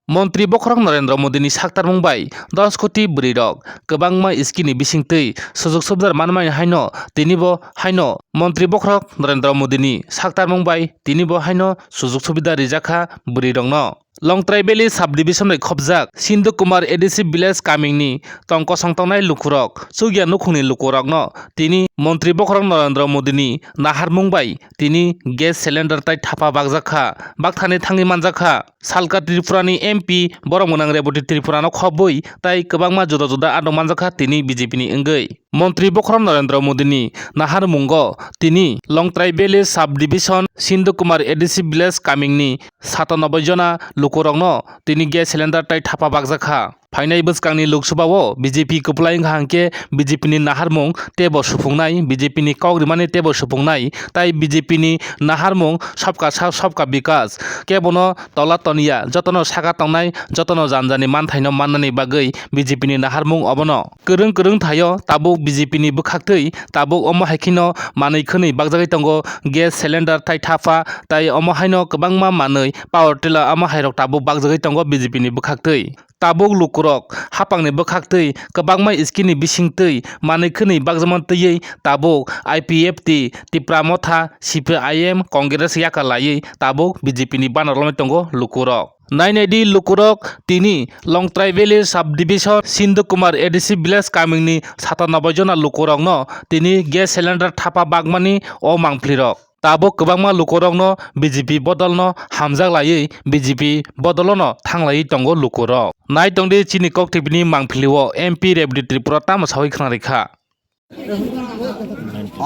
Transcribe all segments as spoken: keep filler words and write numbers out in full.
Montri bokhorok Narendra Modini saktarmung bai dos koti bwrwirok kwbangma scheme ni bisingtwi sujog subida manmani haino tinibo haino Montri bokhorok Narendra Modini saktarmung bai tinibo haino sujog subida rijakha bwrwirokno. Longtrai Valley Sub Division bai khobjak Sindhu Kumar A D C Village kamingni tong kosong tongnai lukurok, chukya nukhungni lukurokno tini Montri bokhorok Narendra Modini naharmung bai tini gas cylinder tai thapa bakjakha, bakthani thangwi manjakha. Salka Tripurani M P borok gwnang Reboti Tripurano khobwi tai kwbangma juda juda adong manjakha tini B J P ni wngwi. Montri bokhorok Narendra Modini naharmungo tini Longtrai Valley Sub Division Sindhu Kumar A D C Village kamingni satanoboi jona lukurokno tini gas cylinder tai thapa bakjakha. Phainai bwskangni Lok Sabha o B J P kwplai wngkha hwnkhe B J P ni naharmung teibo suphungnai, B J P ni kok rimani teibo suphungnai, tai B J P ni naharmung sabka sath sabka bikas kebono tola toniya, jotono saka tongnai, jotono janjani manthaino mannani bagwi B J P ni naharmung obono. Kwrwng kwrwng thaio tabuk B J P ni bwkhaktwi tabuk omo hai kheno manwi khwnwi bakjagwi tongo gas cylinder tai thapa tai omo haino kwbangma manwi power tiller omo hairok tabuk bakjagwi tongo B J P ni bwkhaktwi. Tabuk lukurok hapangni bwkhaktwi kwbangma scheme ni bisingtwi manwi khwnwi bakjakma twiwi tabuk I P F T, Tipra Motha, C P I M, Congress yaka laiwi tabuk B J P ni banner lomwi tongo lukurok. Nainai di lukurok tini Longtrai Valley Sub Division Sindhu Kumar A D C Village kamingni satanoboi jona lukurokno tini gas cylinder thapa bakmani o mangphlirok. Tabuk kwbangma lukurokno B J P bodolno hamjak laiwi B J P bodolono thanglaiwi tongo lukurok. Nai tongdi chini kok thwipini mangphlio M P Reboti Tripura tamo sawi khwnarikha.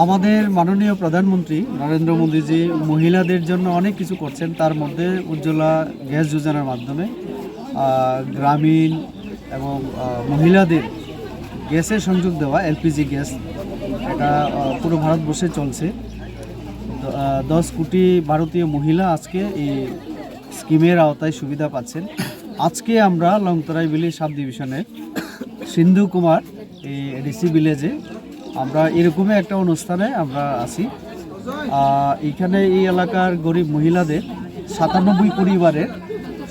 আমাদের মাননীয় প্রধানমন্ত্রী নরেন্দ্র মোদীজি মহিলাদের জন্য অনেক কিছু করছেন, তার মধ্যে উজ্জ্বলা গ্যাস যোজনার মাধ্যমে, আহ, গ্রামীণ এবং, আহ, মহিলাদের গ্যাসের সংযোগ দেওয়া, এলপিজি গ্যাস, এটা, আহ, পুরো ভারতবর্ষে চলছে। দ-, আহ, দশ কোটি ভারতীয় মহিলা আজকে এই স্কিমের আওতায় সুবিধা পাচ্ছেন। আজকে আমরা লংতরাই ভ্যালি সাব ডিভিশনের সিন্ধু কুমার, এই এডিসি ভিলেজে আমরা এরকমই একটা অনুষ্ঠানে আমরা আছি। আহ, এখানে এই এলাকার গরিব মহিলাদের সাতানব্বই পরিবারের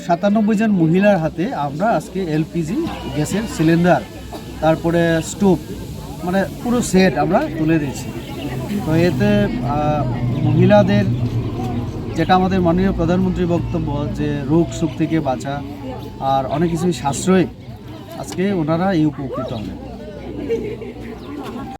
সাতানব্বই জন মহিলার হাতে আমরা আজকে এলপিজি গ্যাসের সিলিন্ডার, তারপরে স্টোভ, মানে পুরো সেট আমরা তুলে দিচ্ছি। তো এতে, আহ, মহিলাদের, যেটা আমাদের মাননীয় প্রধানমন্ত্রীর বক্তব্য, যে রোগ শোক থেকে বাঁচা আর অনেক কিছুই সাশ্রয়, আজকে ওনারা এই উপকৃত হবেন।